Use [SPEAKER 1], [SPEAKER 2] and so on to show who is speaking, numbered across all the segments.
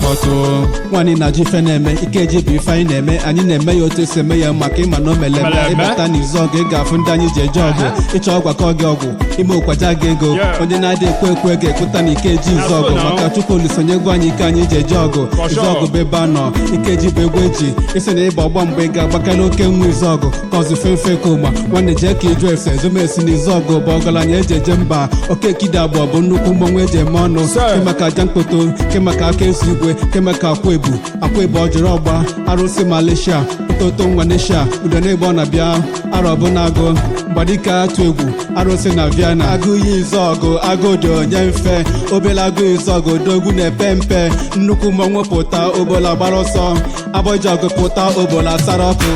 [SPEAKER 1] Akpọtụ.
[SPEAKER 2] Nwanne na-ajụ ife na-eme Ikeji bụ ife anyị na-eme. Anyị na-eme ya otu esi eme ya maka ịma na o mere eme.
[SPEAKER 1] Mere eme.
[SPEAKER 2] Ịbata n'izu ọgụ, ị ga-afụ ndị anyị ji eje ọgụ. Ịchọ ọgwakọ gị ọgwụ ime ụkwaja gị ego.
[SPEAKER 1] Yeah.
[SPEAKER 2] Onye na-adị ekwe ekwe ga-ekweta na Ikeji izu
[SPEAKER 1] That's
[SPEAKER 2] ọgụ
[SPEAKER 1] good now.
[SPEAKER 2] maka Chukwu olisonye gwa anyị ike anyị ji eje ọgụ.
[SPEAKER 1] For
[SPEAKER 2] Izu
[SPEAKER 1] sure.
[SPEAKER 2] ọgụ bụ ebe a nọ. Ikeji bụ egwu eji isi na ịgba ọgba mgbe ị ga-agbakala oke nwa izu ọgụ ka ọzụ fefe koma. Nwanne, jee ka ịjụ ese ezomesi na izu ọgụ bụ ọgaranya eji eje mba. Okekide abụọ bụ nnukwu mmọnwụ eji eme ọnụ.
[SPEAKER 1] Sir.
[SPEAKER 2] Ke maka aja mkpoto, ke maka aka ezu igwe, ke maka akwa ebu akwa ebu ọjọrọ ọgba arụsị Malaysia ototo nwanesha udenegbe ọ na-abịa arọbụ na agụ mgbadike atụ egwu arụsị na Vienna. Agụ iyi izu ọgụ, agụ dị onye mfe obele agụ izu ọgụ odogwu na-epe mpe. Nnukwu mmọnwụ pụta, obola gbara ọsọ. Abọji ọgụ pụta, obola sara ọkụ.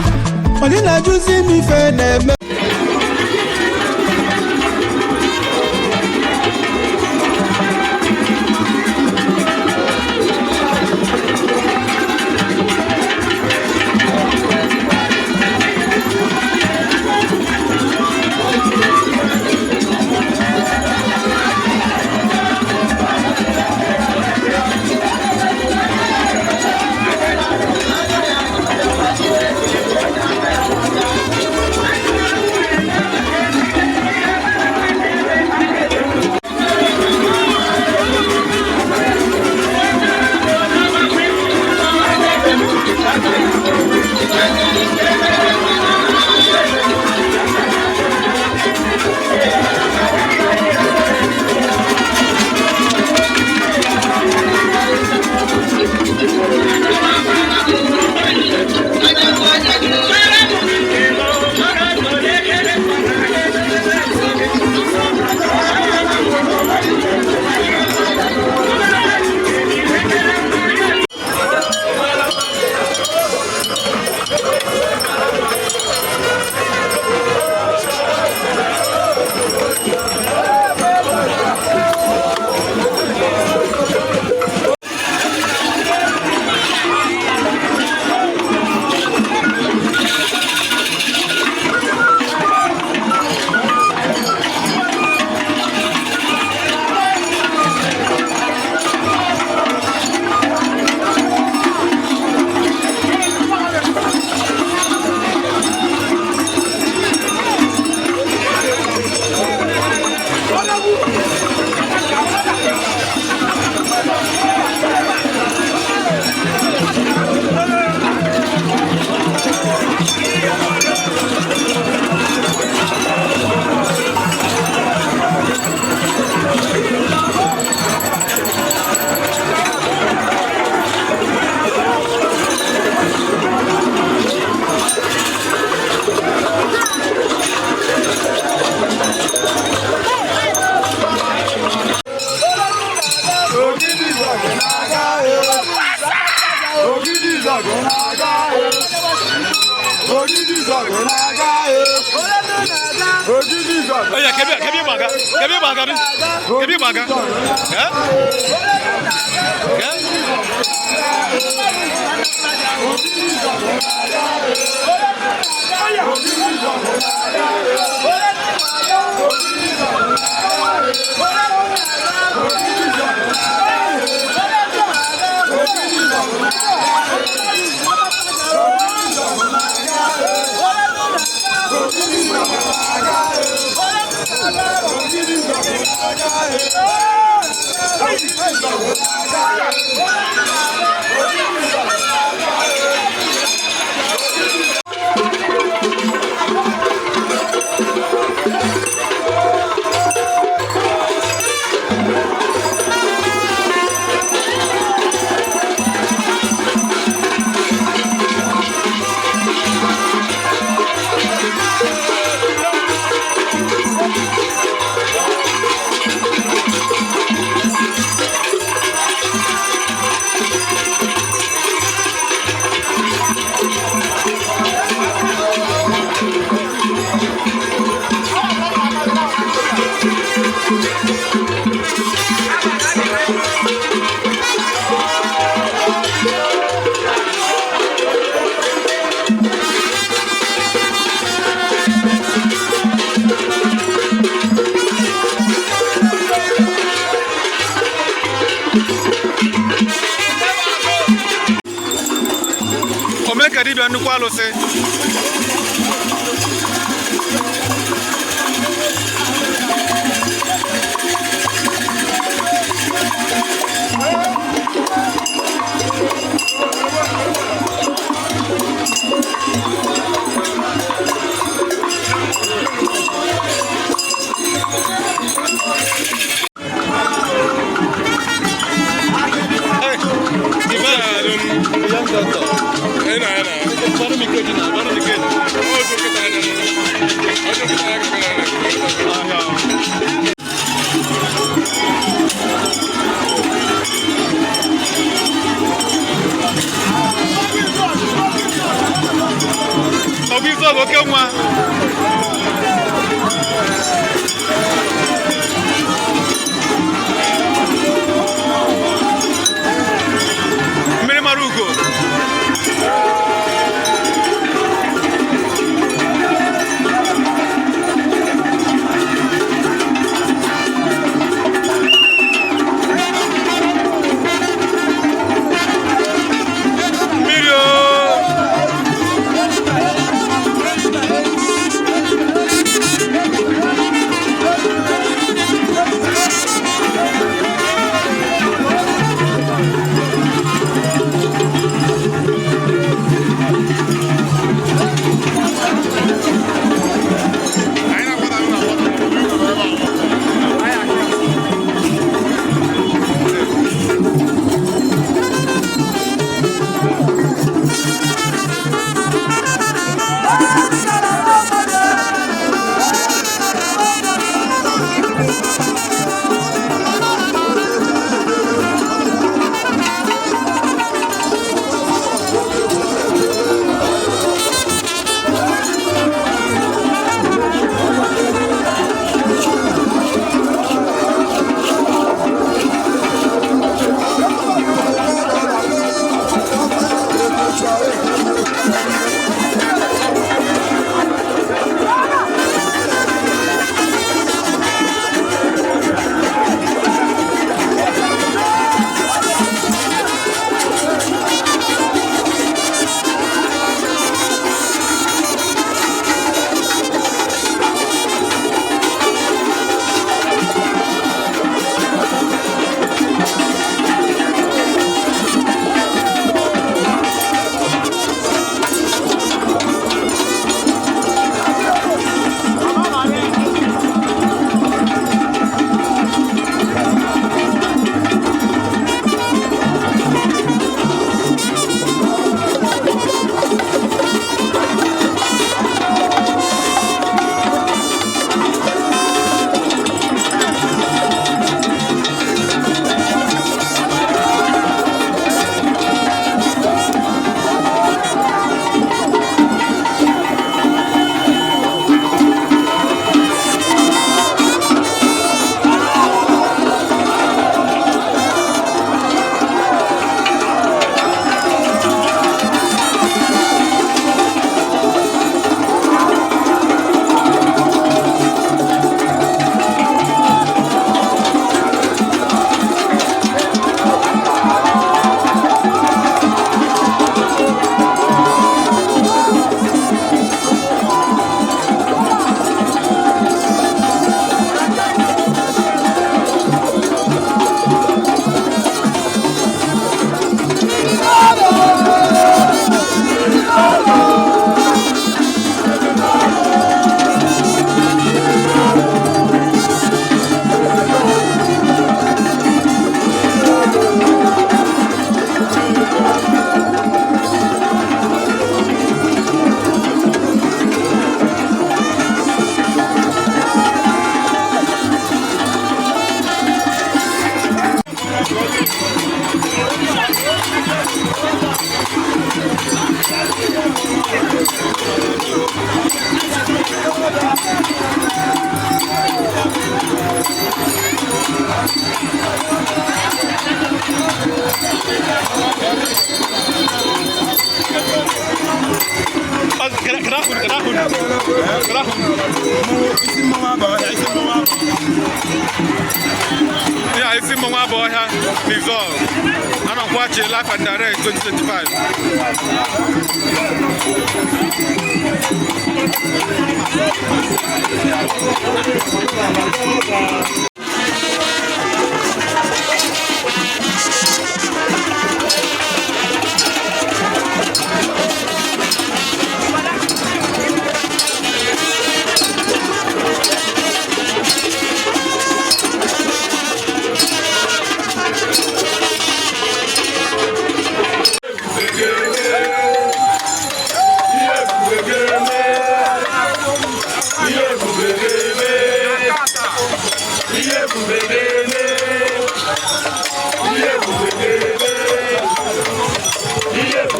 [SPEAKER 2] Onye na-ajụzi m ife na-eme?
[SPEAKER 1] Oya, kebi kebi gbaga, kebi gbaga ni, kebi gbaga. Eh? Eh? Ka dibịa nnukwu alụsị. Hey, the young doctor. Gbara m ikeji na gbara m ikeji. Ahịa. Ọ bụ izu ọgụ oke nwa. Mmiri mara ugo. Mmiri ooo. Ya isi mmọnwụ. Ụmụabụ ọhịa n'Izọgụ. Anọkwachi live and direct 2025.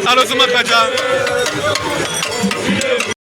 [SPEAKER 1] Alụsị makaja.